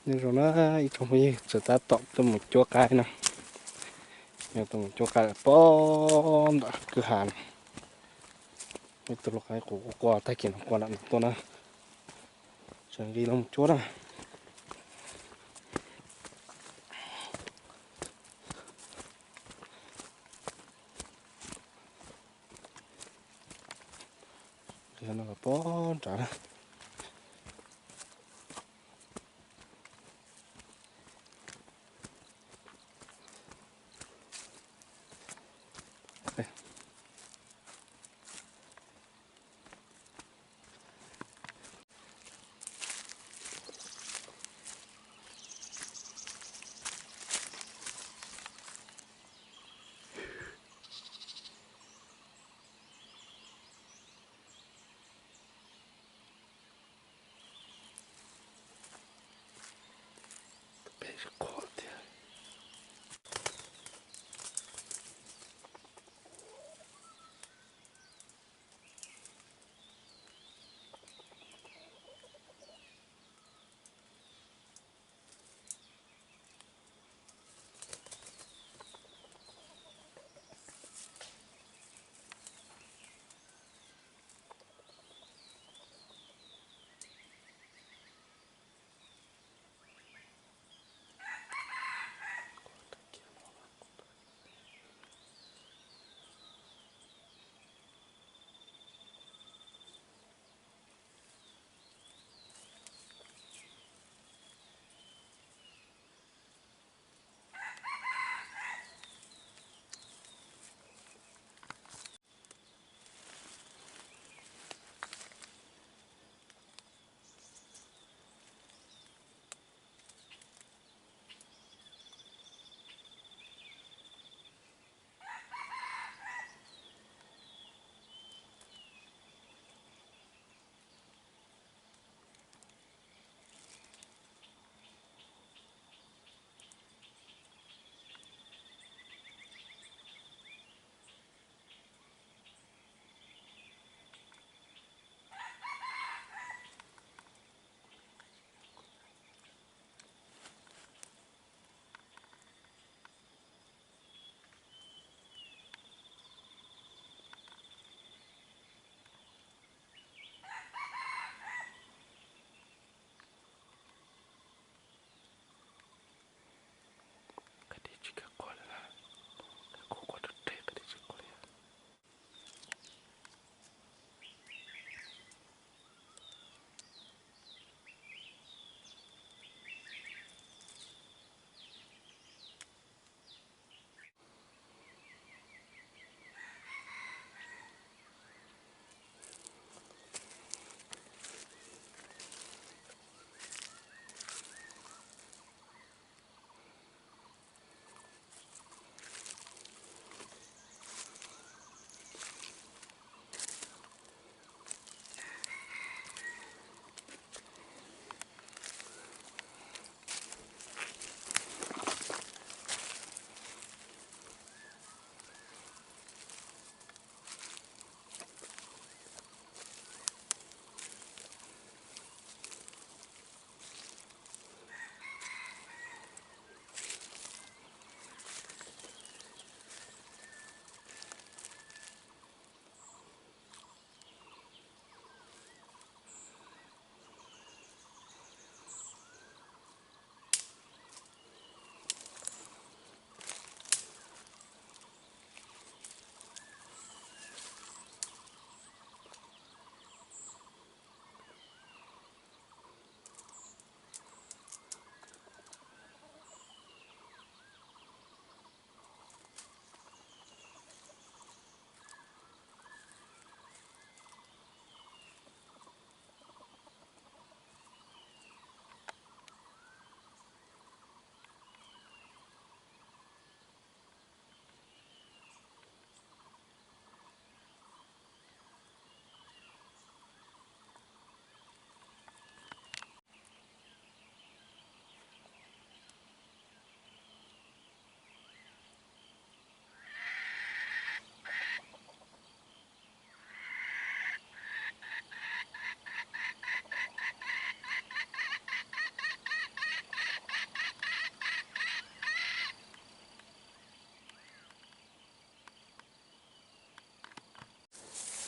Nyob zoo na ib tsoom phooj ywg, txawm tab tom tuaj mus cuab qaib na. Yog tuaj mus cuab qaib pog ntawm kwj ha no. Ib tug lau qaib qus quaj quaj tag kis no quaj nram no tuaj na. Tseem nqis los mus cuab na. Nqis no los pog nrad na.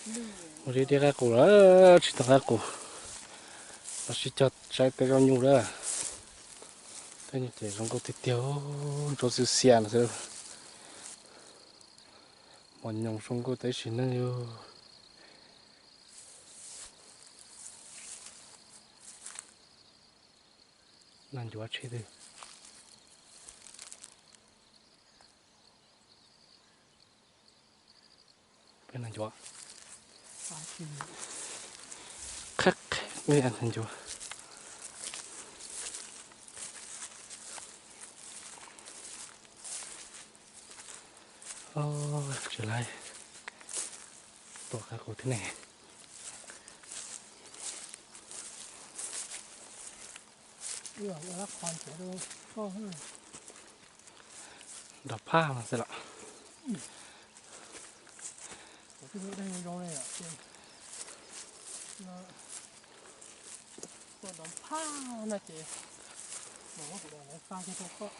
Mus deb deb qaib qus los tsis tau qaib qus, los sib cog saib tej zaub nyuj lawm. Tej nyuj ces zoo nkauj tiag tiag, ntsuab xiab xiab no xwb. Mos nyoos zoo nkauj tas ib sim neej yog. Nag ncuav tsheb twg. Peb nag ncuav. Qheb qheb nag ncuav. Tsis laib, tua qaib qus thiab ne. Nrov phaj no xwb los. Nrov phaj no ces, fa koj.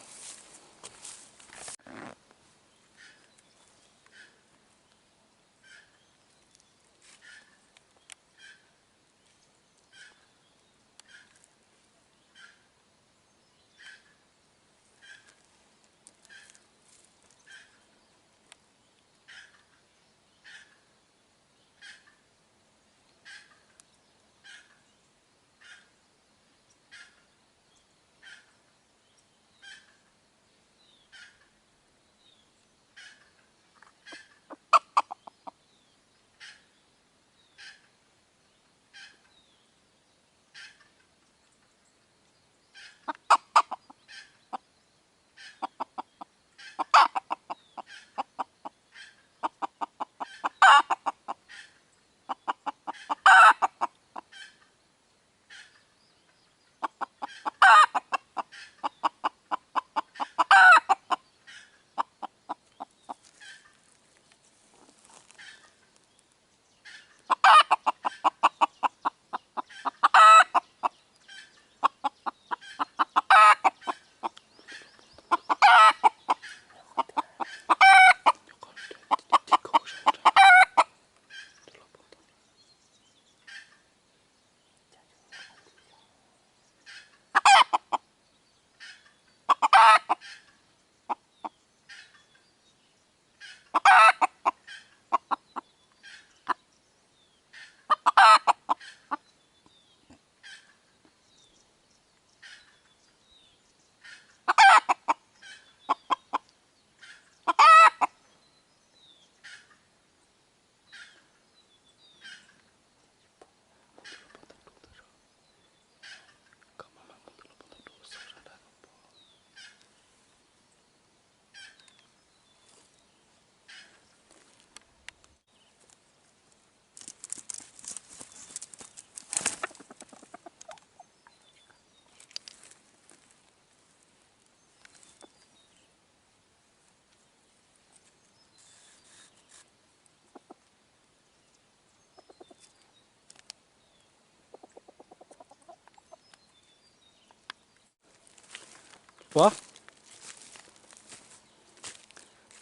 Ua,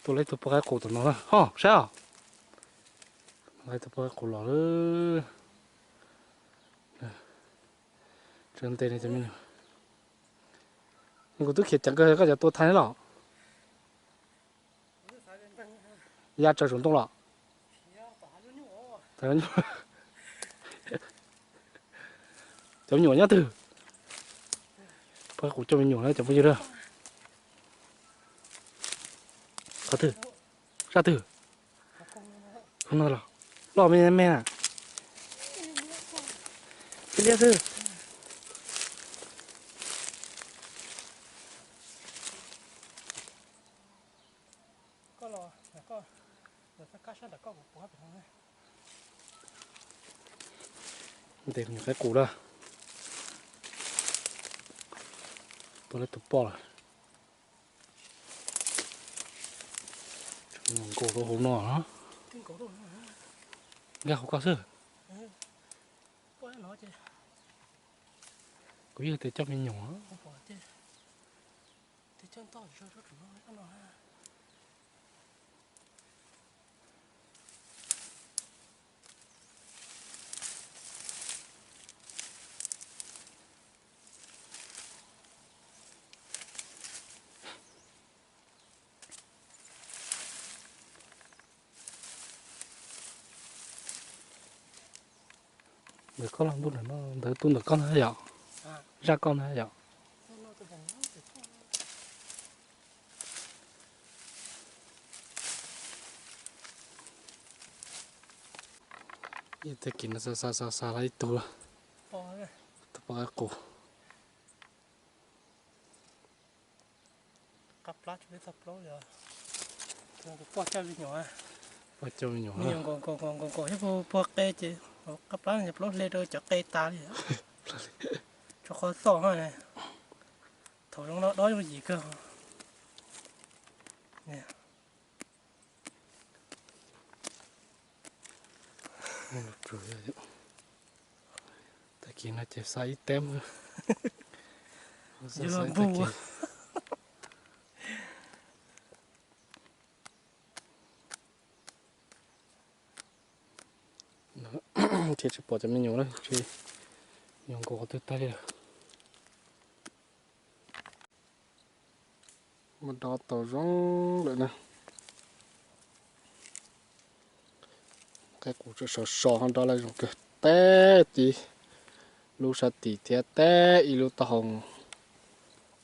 tua tau ib tug poj qaib qus tom no, ho saib os. Tua tau ib tug poj qaib qus los lawm. Tseem ntev ne cov me nyuam. Kuv twb khiav ceev kawg, koj cov tua thaiv los. Ya tsaws saum ntoo los. Cov me nyuam nyob twg? Poj qaib qus coj me nyuam na cov phooj ywg. Qhov twg? Sab twg? Loj me me na. Ib liab xwb. Ntes me nyuam qaib qus lawm. Tua tau tus poj lawm. Nkaus rau hauv no. Nkag hauv ko xwb. Kuv yog tias coj me nyuam. Tes coj ntoj zog sab tus no no. Ntawm koj los ntuj ntawm no, ntawd tub ntawm koj ntag yom? Zaj koj ntag yom? Ib tag kis no xa xa xa xa los ib tug, tus poj qaib qus. Qab plab tsis txog plaub li. Poj coj me nyuam, poj coj me nyuam, me nyuam nkaum nkaum nkaum nkaum thiab puag qe ces qab plab ces plaub hle rau cov qe tas li. Tshuav qhov txoj ha. Thaum zoo no dob yooj yim kawg. Tag kis no ces xa ib teb, xa ib tag kis. Thiab tsis pom cov me nyuam lawm, tsis, nyuam nkaus qhov twg tag li lawm. Mus do tau zoo lawm na. Qaib qus tseem sov sov ho do lawm, zoo kawg. Teb tib lub sab tim thiab teb ib lub taub hau,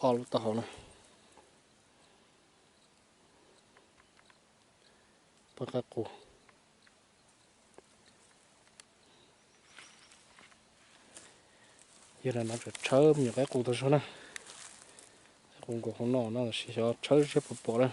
ob lub taub hau na. Poj qaib qus. Yog no tseem tshawb me nyuam qaib qus tau zog na. Qaib qus nkaus hauv no no los sis xyov tshawb seb puas pom na.